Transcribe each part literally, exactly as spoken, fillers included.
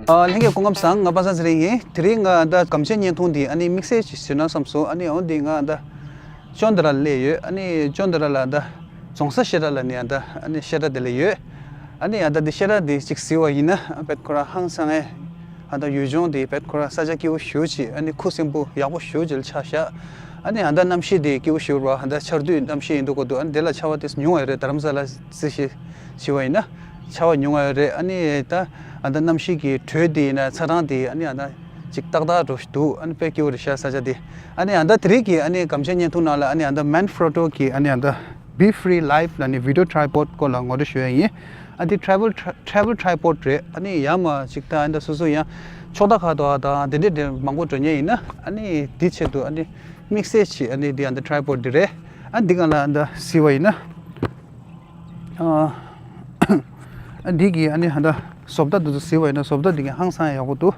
ཨ། ལྷན་རྒྱས་སྐུ་ཁམས་བཟང་། ང་པ་སངས་ཚེ་རིང་ཡིན། དེ་རིང་ང་ད་སྒམ་ཆས་བརྙན་ཐུང་འདི་ཨ་ནི་དམིགས་བསལ་ཅིག་ཞུས་ན་བསམ་སོང་། ཨ་ནི་འོ་འདི་ང་ད་ཅོན་ཏ་ར་ལ་སླེབས་ཡོད། ཨ་ནི་ཅོན་ཏ་ར་ལ་ད་རྫོང་ས་བཤད་གྲྭ་ལ་ནི་ཨ་ད་ཨ་ནི་བཤད་གྲྭ་དེ་ལ་ཡོད། ཨ་ནི་ཨ་ད་འདི་བཤད་གྲྭ་འདི་ཅིག་གཟིགས་པ་ཡིན་ན་ཨ་བེད་ཁོ་རང་ཧང་སང་ངེ་ཨ་ད་ཡུལ་ལྗོངས་འདི་བེད་ཁོ་རང་ས་ཆ་སྐྱིད་པོ་ཞེ་པོ་ཅིག་ཨ་ནི་ཁུ་སིམ་པོ་ཡག་པོ་ཞེ་པོ་ཅིག་ཆགས་ཤག་ཨ་ནི་ཨ་ད་གནམ་གཤིས་འདི་སྐྱིད་པོ་ཞེ་པོ་རེད་པ། ཨ་ད་ཆར་དུས་གནམ་གཤིས་ཡིན་འདུག་གོ་འདུག་ཨ་ནི་དེ་ལ་ཆར་པ་དེ་ཉུང་བ་རེད། རྡ་རམ་ས་ལ་རྩིས་བྱས་བྱས་པ་ཡིན་ན་ཆར་པ་ཉུང་བ་རེད། ཨ་ནི་ད་ཨ་ད་གནམ་གཤིས་ཀྱི་དྲོད་དེ་ཡིན་ན་ཚ་གྲང་དེ་ཨ་ནི་ཨ་ད་ཅིག་ཏག་ཏག་འགྲོ་བཞིན་འདུག་ཨ་ནི་དཔེ་སྐྱིད་པོ་རེད་ཤག་ས་ཆ་དེ། ཨ་ནི་ཨ་ད་དེ་རིང་གི་ཨ་ནི་སྒམ་ཆས་བརྙན་ཐུང་ནང་ལ་ཨ་ནི་ཨ་ད་མན་ཕྲོ་ཊོ་གི་ཨ་ནི་ཨ་ད་Be Free Live ལ་ནི་བི་ཌི་ཡོ་ཊའི་པོཌ་སྐོར་ལ་ངོ་སྤྲོད་ཞུ་ཡ་ཡིན། ཨ་འདི་ཊེ་རེ་ཝལ་ཊེ་རེ་ཝལ་ཊའི་པོཌ་རེད། ཨ་ནི་ཡང་མ་ཅིག་ད་ཨ་ད་སོ་སོ་ཡང་ཕྱོགས་མཐའ་ཁག་ཏུ་ཨ་ད་དེ་འདྲས་དེ་མང་པོ་འགྲོ་མཁན་ཡིན་ན་ཨ་ནི་དེ་ཆེད་དུ་ཨ་ནི་དམིགས་བསལ་གྱི་ཨ་ནི་འདི་ཨ་ད་ཊེ་རེ་ཝལ་ཊའི་པོཌ་འདི་རེད། ཨ་འདི་ག་ལ་ཨ་ད་གཟིགས་པ་ཡིན་ན། ཨ་འདི་གི་ཨ་ནི་ཨ་ད་བཟོ་ལྟ་འདི་ཚོ་གཟིགས་པ་ཡིན་ན་བཟོ་ལྟ་འདི་གི་ཧང་སང་ཡག་པོ་འདུག་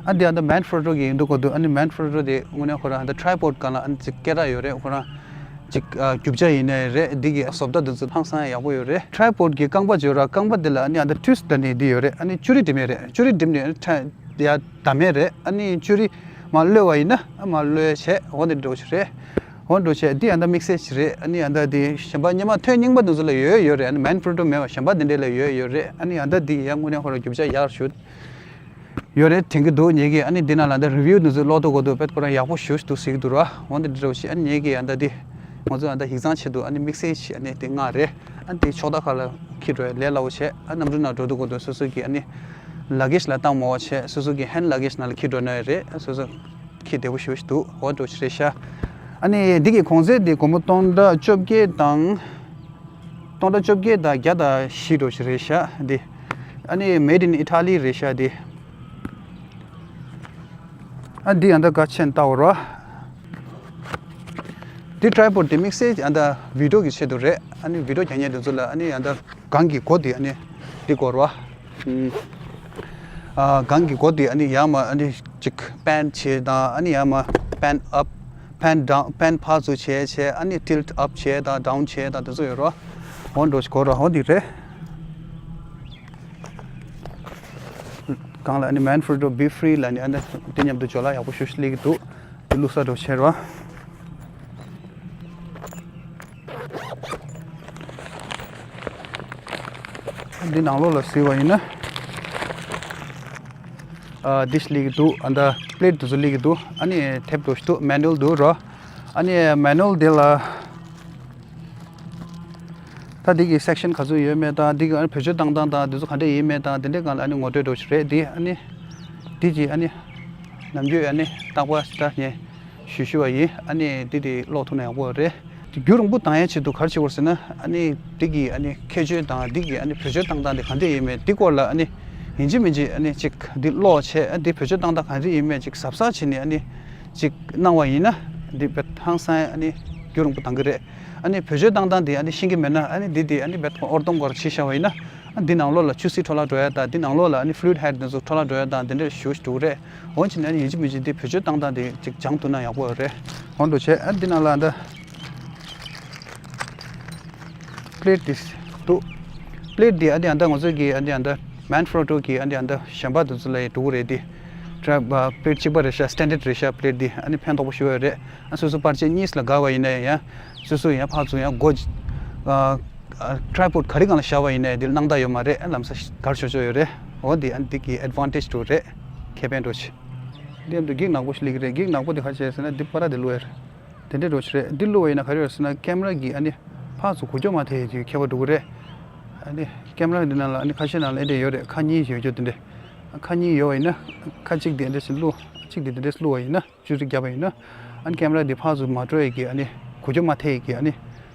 ཨ་འདི་ཨ་ད་མན་ཕྲོ་ཊོ་གི་ཡིན་འདུག་གོ་འདུག་ཨ་ནི་མན་ཕྲོ་ཊོ་དེ་དངོས་གནས་ཁོ་རང་ཨ་ད་ཊེ་རེ་ཝལ་ག་ལ་ཨ་ནི་ཅིག་སྐད་གྲགས་ཡོད་རེད། ཁོ་རང་ཅིག་ཨ་རྒྱུ་ཆ་ཡིན་ནའི་རེད། འདི་གི་བཟོ་ལྟ་འདི་ཚོ་ཧང་སང་ཡག་པོ་ཡོད་རེད། ཊེ་རེ་ཝལ་གི་རྐང་པ་བརྗོད་ར་རྐང་པ་འདི་ལ་ཨ་ནི་ཨ་ད་ཊུས་ཊ་ནི་འདི་ཡོད་རེད། ཨ་ནི་ཅུ་རི་འགྲིམ་ཡས་རེད། ཅུ་རི་འགྲིམ་ནས་ཨ་ནི་ཊ་ཡ་ད་མེད་རེད། ཨ་ནི་ཅུ་རི་མ་གློད་པ་ཡིན་ན་ཨ་མ་གློད་བྱས་འོ་འདི་འགྲོ་ཞིག་རེད། འོ་འགྲོ་བྱས་འདི་ཨ་ད་དམིགས་བསལ་ཞིག་རེད། ཨ་ནི་ཨ་ད་འདི་གཞན་པ་སྔོན་མ་ཐོན་རྙིང་པ་འདི་ཚོ་ལ་ཡོད་ཡོད་རེད། ཨ་ནི་མན་ཕྲོ་ཊོ་མེད་པ་གཞན་པ་འདི་འདྲས་ལ་ཡོད་ཡོད་རེད། ཨ་ནི་ཨ་ད་འདི་ཡང་དངོས་གནས་ཁོ་རང་རྒྱུ་ཆ་ཡག་ཤོས་ཡོད་རེད་དྲན་གྱི་འདུག་ངེད་ཀྱིས་ཨ་ནི་འདི་ནང་ལ་ཨ་ད་རི་བིའུ་འདི་ཚོ་ཀློག་ཐུབ་གོ་འདུག་དཔེ་ཁོ་རང་ཡག་པོ་ཞེ་པོ་ཞིག་འདུག་ཟེར་གྱི་འདུག་ར། འོ་འདི་འདྲ་བོ་ཞིག་ཨ་ནི་ངེད་ཀྱིས་ཨ་ད་འདི་ང་ཚོ་ཨ་ད་ཡིག་ཚང་ཆེད་དུ་ཨ་ནི་དམིགས་བསལ་ཞིག་ཨ་ནི་དེ་མངགས་རེད། ཨ་ནི་དེ་ཕྱོགས་མཐའ་ཁག་ལ་འཁྱེར་འགྲོ་ཡ་ལས་སླ་པོ་བྱས། ཨ་གནམ་གྲུ་ནང་འགྲོ་འདུག་གོ་འདུག་སོ་སོ་གི་ཨ་ནི་ལ་གེ་ཇི་ལ་བཏང་མ་བྱས་སོ་སོ་གི་ཧེན་ཌི་ལ་གེ་ཇི་ནང་ལ་འཁྱེར་འགྲོ་ན་ཡང་རེད། སོ་སོ་འཁྱེར་བདེ་པོ་ཞེ་པོ་ཞིག་འདུག་འོ་འདྲ་བོ་ཞིག་རེད་ཤག་ཨ་ནི་འདི་གི་གོང་ཚད་དེ་སྒོར་མོ་སྟོང་ཕྲག་བཅོ་བརྒྱད་དང་། སྟོང་ཕྲག་བཅོ་བརྒྱད་དང་བརྒྱ་དང་བཞི་འདྲ་བོ་ཞིག་རེད་ཤག་འདི། ཨ་ནི་Made in Italy རེད་ཤག་འདི། ཨ་འདི་ཨ་ད་ག་ཆེན་ལྟ་བ་རོ། འདི་ཊེ་རེ་ཝལ་དེ་དམིགས་བསལ་ཨ་ད་བི་ཌི་ཡོ་གི་ཆེད་དུ་རེད། ཨ་ནི་བི་ཌི་ཡོ་རྒྱག་མཁན་དེ་ཚོ་ལ་ཨ་ནི་ཨ་ད་སྒང་གི་སྒོ་དེ་ཨ་ནི་འདི་སྐོར་བ། ཨ་སྒང་གི་སྒོ་དེ་ཨ་ནི་ཡར་མར་ཨ་ནི་ཅིག་པེན་བྱས་དང་ཨ་ནི་ཡར་མར་པེན་ཨབ་པེན་ཌའུན་པེན་ཕར་ཚུར་བྱས་བྱས་ཨ་ནི་ཊིལ་ཊ་ཨབ་བྱས་དང་ཌའུན་བྱས་དང་དེ་ཚོ་ཡོད་རོ། འོ་འདྲ་བོ་ཞིག་སྐོར་བ་འོ་འདི་རེད། སྒང་ལ་ཨ་ནི་མན་ཕྲོ་ཊོ་Be Free ལ་ནི་ཨ་ནི་དེ་མཉམ་དུ་ཅོ་ལག་ཡག་པོ་ཞེ་པོ་ཞིག་སླེབས་ཀྱི་འདུག་དེ་བླུགས་ས་འདྲ་བོ་བྱས་རོ། འདི་ནང་ལོགས་ལ་གཟིགས་པ་ཡིན་ན། ཨ་འདི་ཞིག་སླེབས་ཀྱི་འདུག་ཨ་ད་པི་ལེ་ཊི་དེ་ཚོ་སླེབས་ཀྱི་འདུག་ཨ་ནི་ཐེབས་འདྲ་བོ་ཞིག་འདུག་མེ་ནུ་ཨལ་འདུག་རོ། ཨ་ནི་མེ་ནུ་ཨལ་འདི་ལ། ད་འདི་གི་སེག་ཤན་ག་ཚོད་ཡོད་མེད་དང་འདི་གི་ཨ་ནི་བེད་སྤྱོད་བཏང་སྟངས་དང་འདི་ཚོ་ག་འདྲས་ཡིན་མེད་དང་དེ་འདྲས་སྒང་ལ་ཨ་ནི་ངོ་སྤྲོད་འདྲ་བོ་ཞིག་རེད་འདི། ཨ་ནི་འདི་གི་ཨ་ནི་ནམ་རྒྱུན་ཨ་ནི་རྟག་པར་ད་ངས་ཞུ་ཞུ་བ་ཡིན། ཨ་ནི་འདི་དེ་ཀློག་ཐུབ་ན་ཡག་པོ་རེད། རྒྱུན་རིང་པོ་བཏང་ཡས་ཆེད་དུ་ག་རེ་བྱེད་དགོས་ཟེར་ན། ཨ་ནི་འདི་གི་ཨ་ནི་ཁྱད་ཆོས་དང་འདི་གི་ཨ་ནི་བེད་སྤྱོད་བཏང་སྟངས་དེ་ག་འདྲས་ཡིན་མེད་འདི་སྐོར་ལ་ཨ་ནི་ཡིན་གཅིག་མིན་གཅིག་ཨ་ནི་ཅིག་འདི་ཀློག་བྱས། ཨ་འདི་བེད་སྤྱོད་བཏང་སྟངས་ག་འདྲས་ཡིན་མེད་ཅིག་གཟབ་གཟབ་བྱས་ནས་ཨ་ནི་ཅིག་གནང་བ་ཡིན་ན་འདི་དཔེ་ཧང་སང་ཨ་ནི་རྒྱུན་རིང་པོ་བཏང་གི་རེད། ཨ་ནི་བེད་སྤྱོད་བཏང་སྟངས་དེ་ཨ་ནི་ཤེས་ཀྱི་མེད་ན་ཨ་ནི་འདི་དེ་ཨ་ནི་དཔེ་ཨོར་ཏོང་གོར་བྱས་བཞག་པ་ཡིན་ན། ཨ་འདི་ནང་ལོགས་ལ་ཆུ་སྲིན་འཕྲོ་བརླག་འགྲོ་ཡ་དང་འདི་ནང་ལོགས་ལ་ཨ་ནི་ཕུ་ལུ་ཡིཌ་ཧེཌ་འདི་ཚོ་འཕྲོ་བརླག་འགྲོ་ཡ་དང་དེ་འདྲ་ཞེ་པོ་ཞིག་འགྲོ་གི་རེད། འོན་ཀྱང་ཨ་ནི་ཡིན་གཅིག་མིན་གཅིག་འདི་བེད་སྤྱོད་བཏང་སྟངས་དེ་ཅིག་སྦྱང་ཐུབ་ན་ཡག་པོ་རེད། འོ་འདྲ་བྱས། ཨ་འདི་ནང་ལ་ཨ་ད་པི་ལེ་ཊི་འདི་འདུག་པི་ལེ་ཊི་འདི་ཨ་འདི་ཨ་ད་ང་ཚོ་གི་ཨ་འདི་ཨ་ད་མན་ཕྲོ་ཊོ་གི་ཨ་འདི་ཨ་ད་གཞན་པ་དེ་ཚོ་ལས་སྡུག་རེད་འདི། ཊ་ར་པི་ལེ་ཊི་གཅིག་པ་རེད་ཤག་སི་ཊན་ཌར་རེད་ཤག་པི་ལེ་ཊི་འདི་ཨ་ནི་ཕན་ཐོགས་པོ་ཞེ་པོ་ཡོད་རེད། ཨ་སོ་སོ་པར་ཆས་གཉིས་ལ་དགའ་བ་ཡིན་ན་ཡང་སོ་སོ་ཡང་ཕར་ཚུར་ཡང་སྒོ་ཨ་ཊི་རའི་པོཌ་ག་རེ་སྒང་ལ་བཞག་པ་ཡིན་ནའི་འདི་སྣང་དག་ཡོད་མ་རེད། ལམ་སང་གར་ཆོག་ཆོག་ཡོད་རེད། འོ་འདི་ཨ་འདི་གི་ཨེཌ་ཝན་ཊེཇ་འདྲ་རེད། ཁེ་ཕན་འདྲ་ཅིག་འདི་ཨ་འདི་འགྱིག་ནག་པོ་ཞིག་སླེབས་ཀྱི་རེད། འགྱིག་ནག་པོ་འདི་ག་རེ་བྱས་ཟེར་ན་འདི་པར་འདི་བླུགས་ཡ་རེད། དེ་འདྲས་འདྲ་ཅིག་རེད། འདི་བླུགས་པ་ཡིན་ན་ག་རེ་ཡོད་ཟེར་ན་ཀེམ་ར་གི་ཨ་ནི་ཕར་ཚུར་འགུལ་སྐྱོད་མ་ཐེབས་ཡ་གི་ཁྱད་པར་འདྲ་རེད། ཨ་ནི་ཀེམ་ར་འདི་ནང་ལ་ཨ་ནི་ཁ་ཤས་ནང་ལ་ཨེ་འདྲས་ཡོད་རེད། ཁ་གཉིས་ཡོད་རྒྱུ་དེ་འདྲས། ཁ་གཉིས་ཡོད་པ་ཡིན་ན་ཁ་གཅིག་འདི་ཨེ་འདྲས་ཞིག་བླུགས། གཅིག་འདི་དེ་འདྲས་བླུགས་པ་ཡིན་ན། ཅུ་རི་བརྒྱབ་པ་ཡིན་ན། ཨ་ནི་ཀེམ་ར་འདི་ཕར་ཚུར་མ་འགྲོ་ཡས་ཀྱི་ཨ་ནི་འགུལ་སྐྱོད་མ་ཐེབས་ཡས་ཀྱི་ཨ་ནི་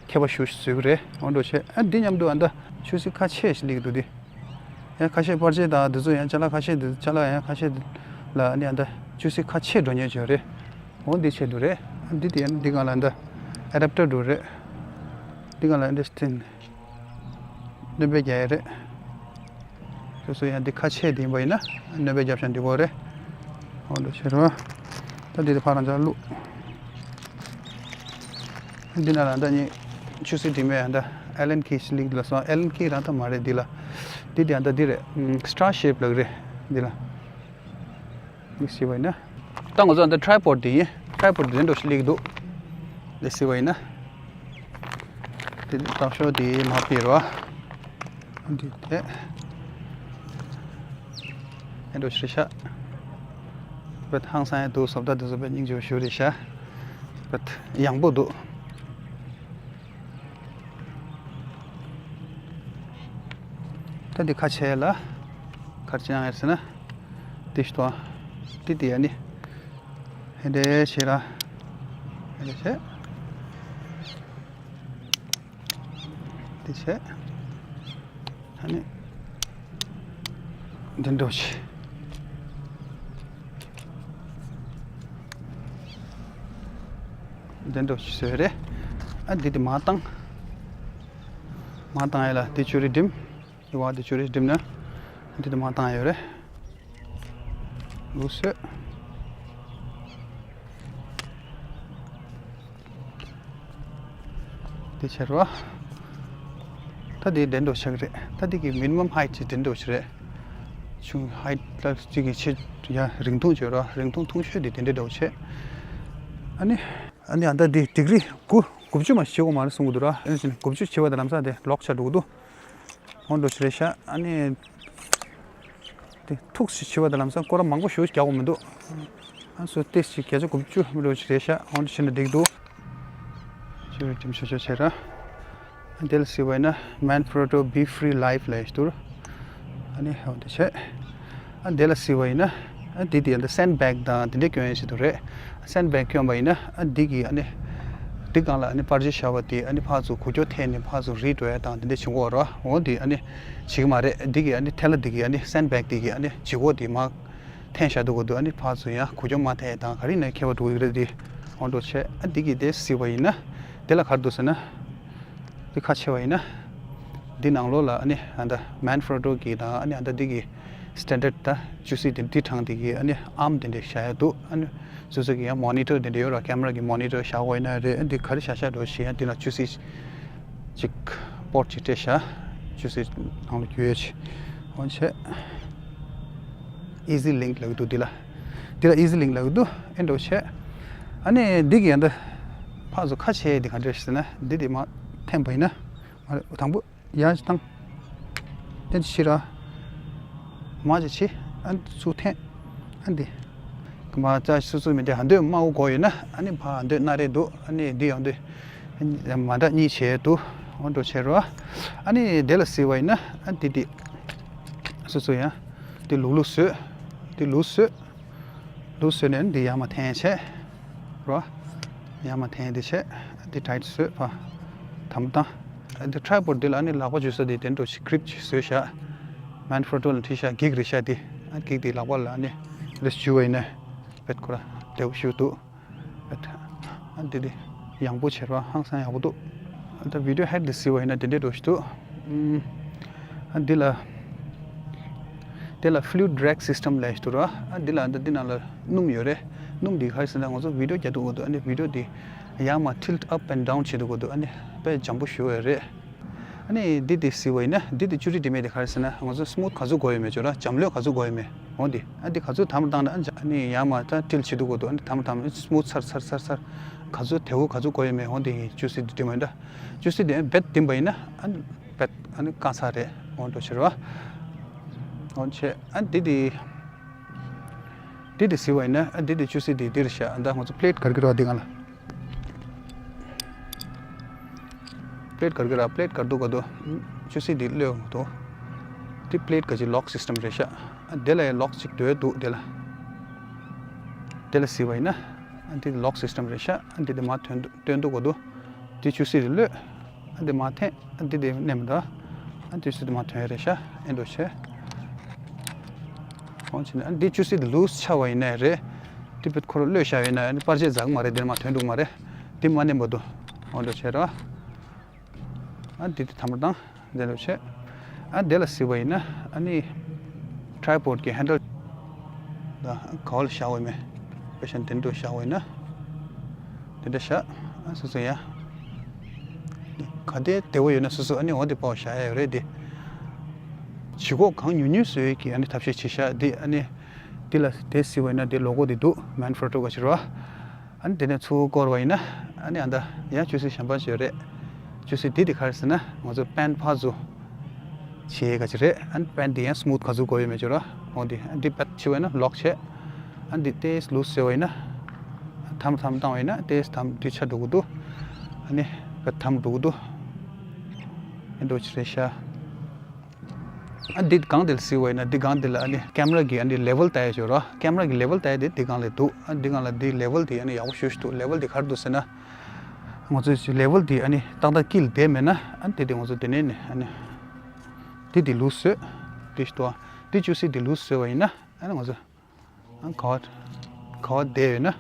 ཁྱད་པར་ཞེ་པོ་ཞིག་བཟོ་གི་རེད། འོ་འདྲ་བྱས། ཨ་འདི་མཉམ་དུ་ཨ་ད་ཆུ་སྲིན་ཁ་ཕྱེ་ཞིག་སླེབས་ཀྱི་འདུག་འདི། ཡང་ཁ་ཤས་པར་ཆས་དང་འདི་ཚོ་ཡང་ཅ་ལག་ཁ་ཤས་འདི་ཅ་ལག་ཡང་ཁ་ཤས་ལ་ཨ་ནི་ཨ་ད་ཆུ་སྲིན་ཁ་ཕྱེ་འགྲོ་མཁན་ཅིག་ཡོད་རེད། འོ་འདི་ཆེད་དུ་རེད། ཨ་འདི་དེ་ཨ་ནི་འདི་སྒང་ལ་ཨ་ད་ཨེ་ཌབ་ཊར་འདྲ་རེད། འདི་སྒང་ལ་ཨ་འདི་སྟེང་སྣོན་པ་རྒྱག་ཡས་རེད། སོ་སོ་ཡང་འདི་ཁ་ཕྱེ་འདི་ཡིན་པ་ཡིན་ན་སྣོན་པ་བརྒྱབ་བཞག་འདི་གོ་རེད། འོ་འདྲ་བྱེད་རོགས། ད་འདི་དེ་ཕར་རང་ཅག་བླུགས། འདི་ནང་ལ་ད་ནི་ཆུ་སྲིན་འདི་མེད། ད་ཨེ་ལན་ཁི་སི་ལིག་ལ་སོང་། ཨེ་ལན་ཁི་རང་ད་མ་རེད་འདི་ལ། འདི་དེ་ད་འདི་རེད། སི་ཊར་ཤེབ་ལ་རེད་འདི་ལ། འདི་ཟེར་བ་ཡིན་ན། ད་ང་ཚོ་འདི་ཊའི་པོཌ་འདི་ཡིན། ཊའི་པོཌ་འདི་འདྲ་ཞིག་སླེབས་ཀྱི་འདུག་འདི་ཟེར་བ་ཡིན་ན། དེ་ནི་ལྟ་ཞོག་འདི་མ་ཕེ་རོ། འདི་དེ། ཨེ་འདྲ་ཞིག་རེད་ཤག་བེད་ཧང་སང་ཡ་འདུག་བཟོ་ལྟ་འདི་ཚོ་བེད་སྙིང་རྗེ་པོ་ཞེ་པོ་རེད་ཤག་བེད་ཡངས་པོ་འདུག་ད་འདི་ཁ་ཕྱེ་ལ། ག་རེ་བྱེད་ཡ་ཟེར་ན། འདི་ཞིག་ཏུ། འདི་འདི་ཡ་ནི། ཧེ་འདྲ་བྱེད་ར། ཧེ་འདྲ་བྱེད། འདི་བྱེད། ཨ་ནི། འདི་འདྲ་བྱེད། འདི་འདྲ་བྱེད་བཟོས་རེད། ཨ་འདི་འདི་མར་བཏང་། མར་བཏང་ཡ་ལ་འདི་ཆུ་རེ་འགྲིམ། འདི་བ་འདི་ཆུ་རེ་འགྲིམ་ན། འདི་འདི་མར་བཏང་ཡ་ཡོད་རེད། ལུགས་སྲོལ། དེ་ཕྱིར་བ། ད་དེ་དེ་འདྲ་ཆགས་རེད། ད་དེ་གི་མི་ནི་མམ་ཧའིཊ་ཅིག་དེ་འདྲ་ཞིག་རེད། ཆུང་ཧའིཊ་ལ་གཅིག་གི་ཆེ་ཡ་རིང་ཐུང་བྱོས་ར། རིང་ཐུང་ཐུང་ཤོས་དེ་དེ་འདྲ་འདྲ་བྱེད། ཨ་ནི། ཨ་ནི་ཨ་ད་དེ་ཌིག་རི་དགུ་དགུ་བཅུ་མ་བྱེད་དགོས་མ་རེད་གསུང་གི་འདུག་ར། ཨ་ནི་དགུ་བཅུ་བྱེད་པ་དང་ལམ་སང་དེ་ལོག་ཆགས་འགྲོ་གི་འདུག་འོ་འདྲ་ཞིག་རེད་ཤག་ཨ་ནི། དེ་ཐུགས་སུ་ཆུད་པ་དང་ལམ་སང་སྐོར་ར་མང་པོ་ཞེ་པོ་རྒྱག་དགོས་མི་འདུག་ཨ་སུ་ཏེས་ཅིག་བརྒྱ་ཆ་དགུ་བཅུ་མི་འགྲོ་ཞིག་རེད་ཤག་འོ་འདྲ་བྱས་ན་འགྲིག་འདུག་ཅིག་རེ་ཊིམ་ཆོ་ཆོ་བྱས་ར། དེ་ལ་ཟེར་བ་ཡིན་ན་Manfrotto Be Free Life ལབ་ཡ་ཞིག་འདུག་ཨ་ནི་འོ་འདྲ་བྱས། ཨ་དེ་ལ་ཟེར་བ་ཡིན་ན། ཨ་དེ་དེ་ཨ་ད་སེན་ཌི་བེག་དང་དེ་འདྲ་སྐྱོན་ཡ་ཞིག་འདུག་རེད། སེན་ཌི་བེག་སྐྱོན་པ་ཡིན་ན་ཨ་འདི་གི་ཨ་ནི། འདི་སྒང་ལ་ཨ་ནི་པར་ཆས་བཞག་པ་དེ་ཨ་ནི་ཕར་ཚུར་འགུལ་སྐྱོད་ཐེབས་ནས་ཕར་ཚུར་རིལ་འགྲོ་ཡ་དང་དེ་འདྲ་བྱེད་ཀྱི་ཡོད་རེད་བ། འོ་དེ་ཨ་ནི་བྱེད་ཀྱི་མ་རེད། འདི་གི་ཨ་ནི་ཐེ་ལ་འདི་གི་ཨ་ནི་སེན་ཌི་བེག་འདི་གི་ཨ་ནི་ལྗིད་ཁོག་དེ་མར་འཐེན་བཞག་འདུག་ག་འདུག་ཨ་ནི་ཕར་ཚུར་ཡང་འགུལ་སྐྱོད་མ་ཐེབས་ཡ་དང་ག་རེ་ཡིན་ན་ཁྱད་པར་འགྲོ་གི་རེད་དེ། འོ་འདྲ་བྱས། ཨ་འདི་གི་དེ་གཟིགས་པ་ཡིན་ན། དེ་ལ་ག་རེ་འདུག་ཟེར་ན། འདི་ཁ་ཕྱེ་བ་ཡིན་ན། འདི་ནང་ལོགས་ལ་ཨ་ནི་ཨ་ད་Manfrotto གི་དང་ཨ་ནི་ཨ་ད་འདི་གི་སི་ཊན་ཌར་ཌི་ད་ཅུ་སི་དེ་འདི་དྲངས་དེ་གི་ཨ་ནི་ཨམ་དེ་འདྲ་བཞག་ཡ་འདུག་ཨ་ནི་སོ་སོ་གི་ཡང་མོ་ནི་ཊར་དེ་འདྲ་ཡོད་ར། ཀེམ་ར་གི་མོ་ནི་ཊར་བཞག་དགོས་ཡིན་ན་རེད། ཨ་འདི་ག་རེ་བཞག་བཞག་འགྲོ་ཞེས་ཡང་འདི་ལ་ཅུ་སི་ཅིག་པོར་ཊི་ཅིག་སྤྲད་བཞག་ཅུ་སི་ནང་ལ་རྒྱུ་ཡོད་ཅིག་འོན་ཆེ། Easy Link ལབ་ཀྱི་འདུག་འདི་ལ། འདི་ལ་Easy Link ལབ་ཀྱི་འདུག་ཨེ་འདྲ་བྱས། ཨ་ནི་འདི་གི་ཡང་འདི་ཕར་ཚུར་ཁ་ཕྱེ་འདི་ག་འདྲ་ཞིག་ཟེར་ན་འདི་འདི་མར་འཐེན་པ་ཡིན་ན། མར་དང་པོ་ཡར་ཞིག་བཏང་། དེ་ཕྱི་ར། མར་ཅིག་ཕྱེ། ཨ་ནི་ཚུར་འཐེན། ཨ་འདི། མར་ཙ་སུ་སུ་མི་འདི་ཧ་འདོད་དམའ་བོ་དགོས་ཡོད་ན་ཨ་ནི་ཕར་ཧ་འདོད་སྣ་རེ་འདུག་ཨ་ནི་འདི་ཡང་འདི། མ་འདྲ་གཉིས་བྱས་འདུག་འོ་འདྲ་བྱས་རོ། ཨ་ནི་དེ་ལ་གཟིགས་པ་ཡིན་ན་ཨ་འདི་འདི། སོ་སོ་ཡང་། འདི་ལུག་ལུག་བཟོས། འདི་ལུག་བཟོས། ལུག་བཟོས་ནས་འདི་ཡར་མར་འཐེན་བྱས། རོ། ཡར་མར་འཐེན་འདི་བྱས། འདི་ཊའིཊ་བཟོས་ཕར། དམ་བཏང་། འདི་ཊའི་པོཌ་འདི་ལ་ཨ་ནི་ལག་པ་འཇུ་ས་འདི་དེ་འདྲ་ཞིག་གྷི་རིབ་ཅིག་བཟོས་བཞག Manfrotto ལ་བྲིས་བཞག་འགྱིག་རེད་བཞག་འདི། ཨ་འགྱིག་འདི་ལག་པ་ལ་ཨ་ནི་འདི་འཇུ་བ་ཡིན་ན། བེད་ཁོ་ར་བདེ་པོ་ཞིག་འདུག་ཨ་འདི་འདི་ཡང་པོ་བྱེད་རོགས། ཧང་སང་ཡག་པོ་འདུག་ཨ་ད་བི་ཌིའོ་ཧེཌ་འདི་གཟིགས་པ་ཡིན་ན་དེ་འདྲས་འགྲོ་ཞིག་འདུག་ཨ་འདི་ལ་དེ་ལ་Fluid Drag System ལབ་ཞིག་འདུག་ར། ཨ་འདི་ལ་འདི་འདི་ནང་ལ་སྣུམ་ཡོད་རེད། སྣུམ་འདི་ག་རེ་ཟེར་ན་ང་ཚོ་བི་ཌིའོ་རྒྱག་འདུག་གོ་འདུག་ཨ་ནི་བི་ཌིའོ་འདི་ཡར་མར་ཊིལ་ཊི་ཨབ་ཨེན་ཌ་ཌའུན་བྱེད་འདུག་གོ་འདུག་ཨ་ནི་དཔེ་འཇམ་པོ་ཞུ་བ་རེད། ཨ་ནི་འདི་དེ་གཟིགས་པ་ཡིན་ན་འདི་དེ་བཅུ་རི་དེ་མེད་དེ་ག་རེ་ཟེར་ན་ང་ཚོ་སི་མུ་ཐི་ག་ཚོད་དགོས་ཡོད་མེད་ཅོ་ར། འཇམ་ལྷོད་ག་ཚོད་དགོས་ཡོད་མེད་འོ་འདི། ཨ་འདི་ག་ཚོད་དམ་བཏང་ན་ཨ་ནི་ཡར་མར་ད་ཊིལ་བྱེད་འདུག་གོ་འདུག་ཨ་ནི་དམ་དམ་སི་མུ་ཐི་ཚར་ཚར་ཚར་ཚར་ག་ཚོད་དེ་བོ་ག་ཚོད་དགོས་ཡོད་མེད་འོ་འདི་གི་ཅུ་སི་དེ་དེ་མ་ཡིན་ད། ཅུ་སི་དེ་བེད་དེ་མ་ཡིན་ན་ཨ་ནི་བེད་ཨ་ནི་བཀག་ཚར་རེད་འོ་འགྲོ་ཕྱིར་བ། འོ་བྱས་ཨ་འདི་དེ། འདི་དེ་གཟིགས་པ་ཡིན་ན་ཨ་འདི་དེ་ཅུ་སི་དེ་འདིར་བཞག་ཨ་ད་ང་ཚོ་པི་ལེཊ་ག་རེ་གི་ར་འདི་གང་ལ། པི་ལེཊ་ག་རེ་གི་ར་པི་ལེཊ་ག་རེ་འདུག་ག་འདུག་ཅུ་སི་དེ་གློད་འདུག་འདི་པི་ལེཊ་ག་ཅི་ལོག་སི་སི་ཊམ་རེད་ཤག་ཨ་དེ་ལ་ཡང་ལོག་ཅིག་འདོད་འདུག་དེ་ལ། དེ་ལ་གཟིགས་པ་ཡིན་ན་ཨ་འདི་ལོག་སི་སི་ཊམ་རེད་ཤག་ཨ་འདི་དེ་མར་ཐོན་འདུག་སྟོན་འདུག་ག་འདུག་འདི་ཅུ་སི་དེ་གློད། ཨ་འདི་མར་འཐེན། ཨ་འདི་དེ་མནན་མི་འདུག་ཨ་འདི་ཅུ་སི་དེ་མར་ཐོན་རེད་ཤག་ཨེ་འགྲོ་བྱས། འོང་ཕྱིན་ཨ་འདི་ཅུ་སི་དེ་ལུས་ཆགས་པ་ཡིན་ནའི་རེད། འདི་བེད་ཁོ་རང་གློད་བཞག་ཡིན་ན་ཨ་ནི་པར་ཆས་འཛག་གི་མ་རེད། འདི་མར་ཐོན་འགྲོ་གི་མ་རེད། འདི་མར་མནན་པ་འདུག་འོང་འགྲོ་བྱས་ར། ཨ་འདི་དེ་ཐ་མར་བཏང་། འདི་འགྲོ་བྱས། ཨ་འདི་ལ་གཟིགས་པ་ཡིན་ན་ཨ་ནི་ཊའི་པོཌ་གི་ཧེན་ཌལ་ད་ག་བ་ལ་བཞག་འོས་མེད། དཔེ་བཞག་ན་དེ་འདྲ་བཞག་འོས་ན། དེ་འདྲ་བཞག་ཨ་སོ་སོ་ཡ། ག་དེ་བདེ་བོ་ཡོད་ན་སོ་སོ་ཨ་ནི་འོ་དེ་པོ་བཞག་ཡ་ཡོད་རེད་དེ། ལྗིད་ཁོག་གང་ཉུང་ཉུང་བཟོ་ཡས་ཀྱི་ཨ་ནི་ཐབས་ཤེས་བྱེད་བཞག་དེ་ཨ་ནི། འདི་ལ་དེ་གཟིགས་པ་ཡིན་ན་དེ་ལོ་གོ་དེ་འདུག Manfrotto་ག་ཅི་རེད་བ། ཨ་ནི་དེ་ནས་ཚུར་བསྐོར་བ་ཡིན་ན་ཨ་ནི་ཨ་ད་ཡང་ཅུ་སི་གཞན་པ་ཅིག་ཡོད་རེད། ཅུ་སི་འདི་དེ་ག་རེ་ཟེར་ན་ང་ཚོ་པན་ཕར་ཚུར་བྱེད་ག་ཅི་རེད། ཨ་ནི་པན་དེ་ཡང་སི་མུ་ཐི་ག་ཚོད་དགོས་ཡོད་མེད་ཅིག་རེད་བ། འོ་དེ་ཨ་འདི་པད་ཕྱི་བ་ཡིན་ན་ལོག་བྱས། ཨ་འདི་ཏེས་ལུས་ཟེར་བ་ཡིན་ན་དམ་དམ་བཏང་བ་ཡིན་ན་ཏེས་དམ་འདི་ཆ་འགྲོ་གི་འདུག་ཨ་ནི་ག་དམ་འགྲོ་གི་འདུག་ཨ་འདི་ཅི་རེད་ཤག་ཨ་འདི་སྒང་དེ་ལ་གཟིགས་པ་ཡིན་ན་འདི་སྒང་དེ་ལ་ཨ་ནི་ཀེམ་ར་གི་ཨ་ནི་ལེ་ཝལ་ལྟ་ཡ་ཅིག་ཡོད་རེད་བ། ཀེམ་ར་གི་ལེ་ཝལ་ལྟ་ཡ་དེ་འདི་སྒང་ལ་འདུག་ཨ་འདི་སྒང་ལ་འདི་ལེ་ཝལ་དེ་ཨ་ནི་ཡག་པོ་ཞེ་ཅིག་འདུག་ལེ་ཝལ་དེ་ག་རེ་འདུག་ཟེར་ན། ང་ཚོས་ལེ་ཝལ་དེ་ཨ་ནི་ཏག་ཏག་དཀྱིལ་བསྡད་མེད་ན་ཨ་ནི་དེ་དེ་ང་ཚོ་དེ་ནས་ནི་ཨ་ནི་དེ་དེ་ལུས་བཟོས། དེ་ཞིག་ཏུ་དེ་ཅུ་སི་དེ་ལུས་བཟོས་པ་ཡིན་ན་ཨ་ནི་ང་ཚོ་ཨ་ག་བ་ག་བ་བསྡད་ཡོད་ན་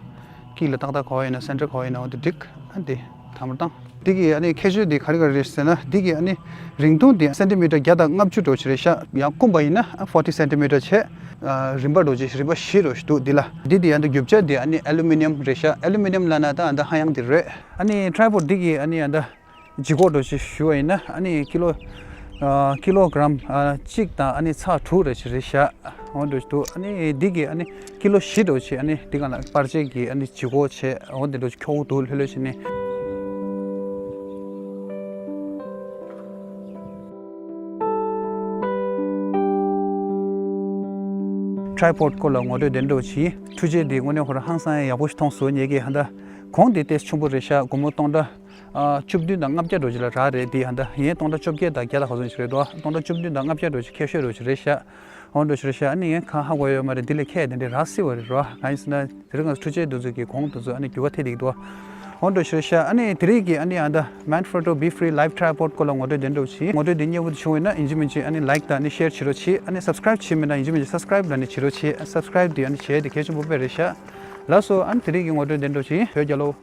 དཀྱིལ་ལ་ཏག་ཏག་ག་བ་ཡིན་ན་སེན་ཊར་ག་བ་ཡིན་ན་འོ་དེ་འགྲིག་ཨ་དེ་དམ་བཏང་། དེ་གི་ཨ་ནི་ཁྱད་ཆོས་དེ་ག་རེ་ག་རེ་རེད་ཟེར་ན་དེ་གི་ཨ་ནི་རིང་ཐུང་དེ་སེན་ཊི་མི་ཊར་བརྒྱ་དང་ལྔ་བཅུ་འགྲོ་ཆེ་རེད་ཤག་ཡང་སྐུམ་པ་ཡིན་ན་ཨ་ཕོར་ཊི་སེན་ཊི་མི་ཊར་བྱས། རིམ་པ་འགྲོ་ཆེ་རིམ་པ་བཞི་འགྲོ་ཞིག་འདུག་འདི་ལ་འདི་དེ་ཨ་ནི་རྒྱུ་ཆ་དེ་ཨ་ནི་ཨ་ལུ་མི་ནི་ཡམ་རེད་ཤག་ཨ་ལུ་མི་ནི་ཡམ་ལབ་ན་ད་ཨ་ད་ཧ་ཡང་དེ་རེད། ཨ་ནི་ཊྲའི་པོཌ་འདི་གི་ཨ་ནི་ཨ་ད་ལྗིད་ཁོག་འདྲ་ཞིག་ཞུ་བ་ཡིན་ན་ཨ་ནི་ཀི་ལོ་ཨ་ཀི་ལོ་གྲམ་ཨ་གཅིག་དང་ཨ་ནི་ཚེག་དྲུག་རེ་ཞིག་རེད་ཤག་འོ་འདྲ་ཞིག་འདུག་ཨ་ནི་འདི་གི་ཨ་ནི་ཀི་ལོ་བཞི་འདྲ་ཞིག་ཨ་ནི་འདི་ག་ལ་པར་ཆས་ཀྱི་ཨ་ནི་ལྗིད་ཁོག་བྱས་འོ་འདི་འདྲ་ཞིག་ཁྱོག་པོ་འདུག་ལྷོད་ལྷོད་བྱས་ནས། ཊྲའི་པོཌ་སྐོར་ལ་ངོ་སྤྲོད་དེ་འདྲ་ཞིག་འཕྲུལ་ཆས་འདི་དངོས་གནས་ཁོ་རང་ཧང་སང་ཡག་པོ་ཞིག་མཐོང་སོང་ངས་ཀྱིས་ཧ་ད། གོང་དེ་ཏོག་ཙམ་ཆུང་པོ་རེད་ཤག་སྒོར་མོ་སྟོང་ཕྲག་ཨ་བཅུ་བདུན་དང་ལྔ་བརྒྱ་འགྲོ་ཅིག་ལ་རག་རེད། དེ་ཧ་ད་ཡིན་སྟོང་ཕྲག་བཅོ་བརྒྱད་དང་བརྒྱ་དང་ག་ཚོད་ཅིག་རེད་འདུག་སྟོང་ཕྲག་བཅུ་བདུན་དང་ལྔ་བརྒྱ་འགྲོ་ཅིག་ཁེ་ཤོས་འགྲོ་ཅིག་རེད་ཤག་འོ་འགྲོ་ཅིག་རེད་ཤག་ཨ་ནི་ངས་གང་ཧ་གོ་ཡོད་མ་རེད། འདི་ལས་ཁྱད་དེ་འདྲ་རག་སྲིད་པ་རེད་རོ། གང་ཡིན་ཟེར་ན་དེ་རིང་ང་ཚོ་འཕྲུལ་ཆས་དེ་ཚོ་གི་གོང་དེ་ཚོ་ཨ་ནི་འགྱུར་བ་ཐེབས་བསྡད་ཀྱི་འདུག་འོ་འགྲོ་ཅིག་རེད་ཤག་ཨ་ནི་དེ་རིང་གི་ཨ་ནི་ཨ་ད་Manfrotto Be Free Live Tripod སྐོར་ལ་ངོ་སྤྲོད་དེ་འདྲ་ཞིག་ངོ་སྤྲོད་དེ་མཉེས་པོ་དེ་བྱུང་བ་ཡིན་ན་ཡིན་གཅིག་མིན་གཅིག་ཨ་ནི་ལའིཀ་དང་ཨ་ནི་ཤེར་བྱེད་རོགས་གྱིས། ཨ་ནི་སབ་སི་ཀ་རེབ་བྱས་མེད་ན་ཡིན་གཅིག་མིན་གཅིག་སབ་སི་ཀ་རེབ་ལ་ནི་བྱེད་རོགས་གྱིས། སབ་སི་ཀ་རེབ་དེ་ཨ་ནི་བྱས་དེ་གལ་ཆེན་པོ་དཔེ་རེད་ཤག་ལགས་སོ། ཨ་ནི་དེ་རིང་གི་ངོ་སྤྲོད་དེ་འདྲ་ཞིག་བོད་རྒྱལ་ལོ།